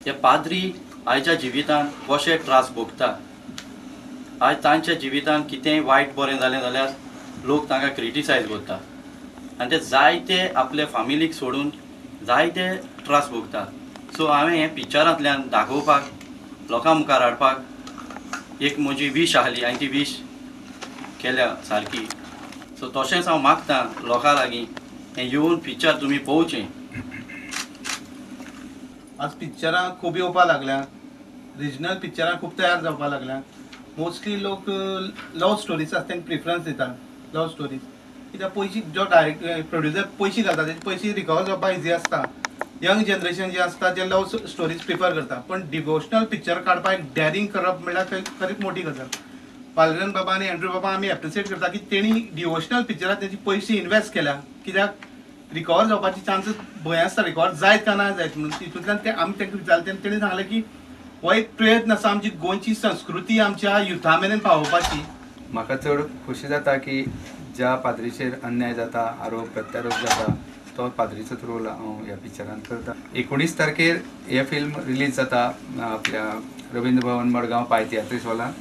ते पाद्री आयच्या जिवितान कशे त्रास भोगता, आयज तांच्या जिवितान कितेंय वायट बरें जालें जाल्यार लोक तांकां क्रिटिसायज करता आनी ते जायते आपले फामिलीक सोडून जायते त्रास भोगता. सो हांवें हें पिक्चरांतल्यान दाखोवपाक, लोकां मुखार हाडपाक एक म्हजी वीश आहली आनी ती वीश केल्या सारकी. सो तशेंच हांव मागता लोकां लागीं हें येवन पिक्चर तुमी पळोवचें. आज पिक्चरां खूब येवपाक लागल्या, रिजनल पिक्चरां खूब तयार जावपाक लागल्या. मोस्टली लोक लव स्टोरीज आसता तांकां प्रिफरन्स दिता. लव स्टोरीज कित्याक पयशे जो डायरेक्टर प्रोड्युसर पयशे घालता तेजे पयशे रिकवर जावपाक इजी आसता. यंग जनरेशन जे आसता जे लव स्टोरीज प्रिफर करता, पण डिवोशनल पिक्चर काडपाक डॅरिंग करप म्हणल्यार खरीच मोठी गजाल. वालेरियन बाबा आनी एंड्रू बाबा आमी एप्रिशिएट करता की तेणी डिवोशनल पिक्चराक तेजी पयशे इन्वेस्ट केल्या, कित्याक रिकवर जावपाची चान्सीस भंय आसता रिकवर जायत काय ना जायत म्हणून. तितूंतल्यान ते आमी तांकां विचारलें तेन्ना तेणी सांगलें की हो एक प्रयत्न आसा आमची गोंयची संस्कृती आमच्या युथा मेरेन पावोवपाची. म्हाका चड खोशी जाता की ज्या पाद्रीचेर अन्याय जाता, आरोप प्रत्यारोप जाता, तो पाद्रीचोच रोल हांव ह्या पिक्चरान करता. 19 तारखेर हें फिल्म रिलीज जाता आपल्या रवींद्र भवन मडगांव पाय तियात्रीस हॉलान.